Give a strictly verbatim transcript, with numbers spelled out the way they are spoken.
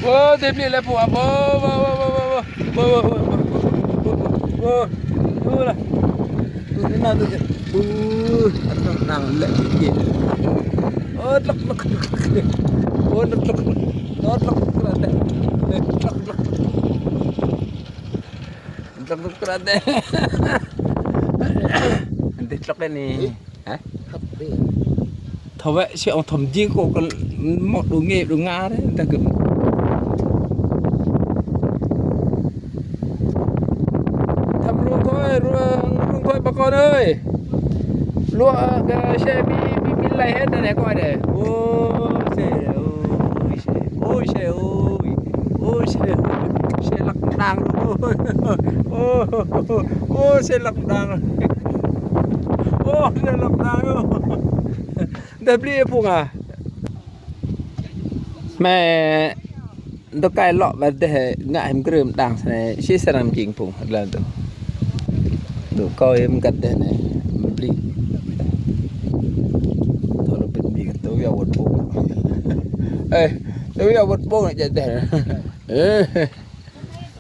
Ơ, dê blĭ leh phung ah. Ơ, ơ, ơ. Ơ, ơ, ơ. Ơ, ơ, ơ. Ơ, ơ. Ơ, ơ. Ơ, ơ, ơ. Ơ, ơ, ơ. Ơ, ơ, ơ. Ơ, ơ, ơ. Ơ, tlŏk, tlŏk, tlŏk. Ơ, tlŏk, tlŏk, tlŏk. Ơ, tlŏk, tlŏk, tlŏk. Tlŏk, tlŏk, tlŏk. Tlŏk, tlŏk, tlŏk. Ntih tlŏk anei. Hă? Thâo wĕ si ŏng thâo mjing kâo kơ mâo đu ngê đu ngă rei, dah kơ thăm rung thôi, rung, rung thôi bà con ơi. Lua kơ xe bi, bi, bi lei hết rồi nè, coi nè. Ô, xe, ôi, xe, ôi, xe, ôi. Ô, xe, xe lăk đang. Ô, ô, ô, ô, xe lăk đang. Ô, xe lăk đang. Dah blĭ phung ah. Mĕ dôk kai lŏ wăt deh ngă hĭm krưm đang snei, si srăng mjing phung hlăm tu. Dôk kâo yơh mgăt deh anei, blĭ. Thâo lŏ pĭt mjing tu ya wăt phung. Ê, tu ya wăt phung anei jăk deh. Ê.